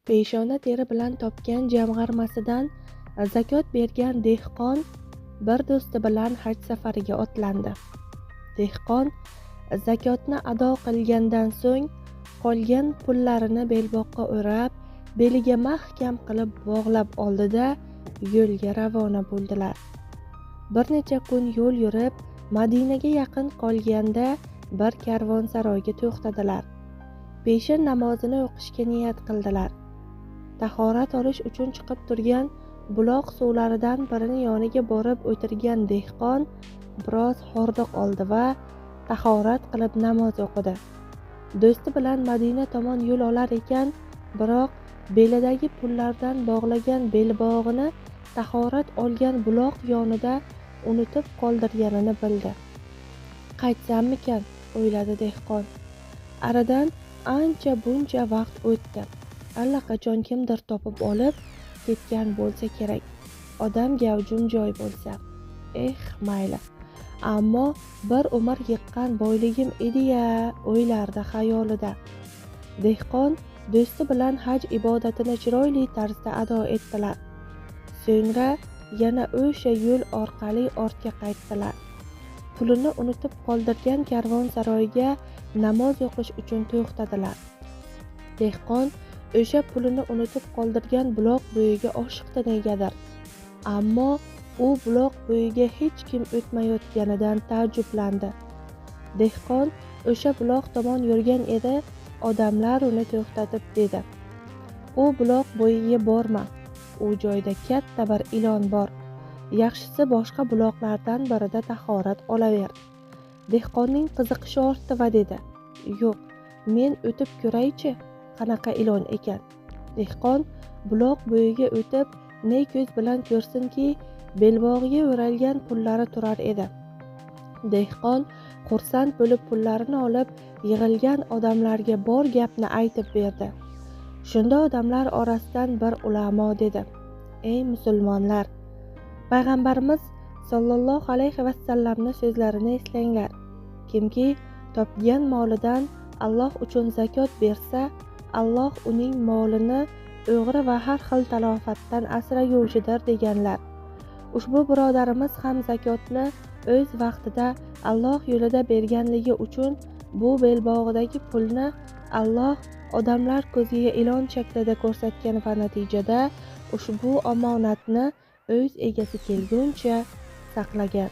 Peshona teri bilan topgan jamg'armasidan zakot bergan dehqon bir do'sti bilan haj safariga otlandi. Dehqon zakotni ado qilgandan so'ng qolgan pullarini belboqqa o'rab, beliga mahkam qilib bog'lab oldida yo'lga ravona bo'ldilar. Bir necha kun yo'l yurib, Madinaga yaqin qolganda bir karvonsaroyga to'xtadilar. Peshin namozini o'qishga niyat qildilar. Tahorat olish uchun chiqib turgan buloq suvlaridan birini yoniga borib o'tirgan dehqon biroz hordiq oldi va tahorat qilib namoz o'qidi. Do'sti bilan Madina tomon yo'l olar ekan, biroq belidagi pullardan bog'lagan belbog'ini tahorat olgan buloq yonida unutib qoldirganini bildi. Qaytsammikan, o'yladi dehqon. Aradan ancha buncha vaqt o'tdi. Allaqachon kimdir topib olib ketgan bo'lsa kerak. Odam gavjum joy bo'lsa. Eh, mayli. Ammo bir umr yiqqan boyligim edi-ya, o'ylardi xayolida. Dehqon do'sti bilan haj ibodatini chiroyli tarzda ado etdilar. So'ngra yana o'sha yo'l orqali ortga qaytdilar. Pulini unutib qoldirgan karvonsaroyga namoz o'qish uchun to'xtadilar. Dehqon o'sha pulini unutib qoldirgan buloq bo'yiga oshiqdi negadir. Ammo u buloq bo'yiga hech kim o'tmayotganidan ta'ajjublandi. Dehqon o'sha buloq tomon yurgan edi, odamlar uni to'xtatib dedi: "U buloq bo'yiga borma. U joyda katta bir ilon bor. Yaxshisi boshqa buloqlardan birida tahorat olaver." Dehqonning qiziqishi ortdi va dedi: "Yo'q, men o'tib ko'raychi, qanaqa ilon ekan." Dehqon buloq bo'yiga o'tib, ne ko'z bilan ko'rsinki, belbog'iga o'ralgan pullari turar edi. Dehqon xursand bo'lib pullarini olib, yig'ilgan odamlarga bor gapni aytib berdi. Shunda odamlar orasidan bir ulamo dedi: "Ey musulmonlar, Payg'ambarimiz sollallohu alayhi vasallamni so'zlarini eslanglar. Kimki topgan molidan Alloh uchun zakot bersa, Alloh uning molini o'g'ri va har xil talofatdan asraguvchidir" deganlar. Ushbu birodarimiz ham zakotni o'z vaqtida Alloh yo'lida berganligi uchun bu belbog'idagi pulni Alloh odamlar ko'ziga ilon shaklida ko'rsatgan va natijada ushbu omonatni o'z egasi kelguncha saqlagan.